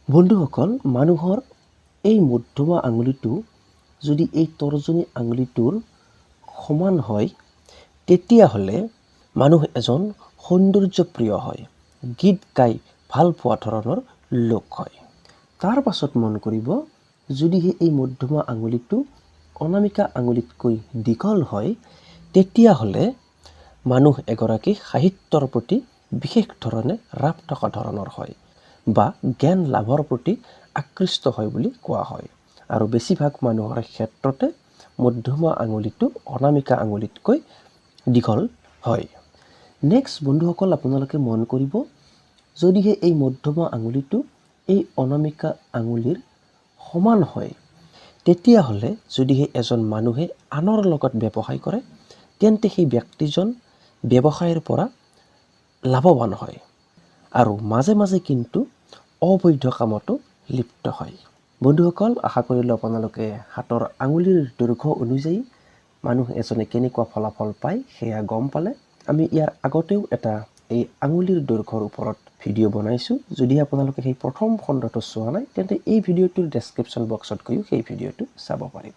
বন্ধুসকল, মানুহৰ এই মধ্যমা আঙুলিটো যদি এই তৰ্জনী আঙুলিটোৰ সমান হয়, তেতিয়াহ'লে মানুহ এজন সৌন্দৰ্যপ্ৰিয় হয়, গীত গাই ভাল পোৱা ধৰণৰ লোক হয়। তাৰ পাছত মন কৰিব, যদিহে এই মধ্যমা আঙুলিটো অনামিকা আঙুলিতকৈ দীঘল হয়, তেতিয়াহ'লে মানুহ এগৰাকী সাহিত্যৰ প্ৰতি বিশেষ ধৰণে ৰাপ থকা ধৰণৰ হয় বা জ্ঞান লাভৰ প্ৰতি আকৃষ্ট হয় বুলি কোৱা হয়। আৰু বেছিভাগ মানুহৰ ক্ষেত্ৰতে মধ্যমা আঙুলিটো অনামিকা আঙুলিতকৈ দীঘল হয়। নেক্সট বন্ধুসকল, আপোনালোকে মন কৰিব, যদিহে এই মধ্যমা আঙুলিটো এই অনামিকা আঙুলিৰ সমান হয়, তেতিয়াহ'লে যদিহে এজন মানুহে আনৰ লগত ব্যৱসায় কৰে, তেন্তে সেই ব্যক্তিজন ব্যৱসায়ৰ পৰা লাভৱান হয় আৰু মাজে মাজে কিন্তু অবৈধ কামতো লিপ্ত হয়। বন্ধুসকল, আশা কৰিলোঁ আপোনালোকে হাতৰ আঙুলিৰ দৈৰ্ঘ্য অনুযায়ী মানুহ এজনে কেনেকুৱা ফলাফল পায় সেয়া গম পালে। আমি ইয়াৰ আগতেও এটা এই আঙুলিৰ দৈৰ্ঘ্যৰ ওপৰত ভিডিঅ' বনাইছোঁ। যদি আপোনালোকে সেই প্ৰথম খণ্ডটো চোৱা নাই, তেন্তে এই ভিডিঅ'টোৰ ডেছক্ৰিপশ্যন বক্সত গৈও সেই ভিডিঅ'টো চাব পাৰিব।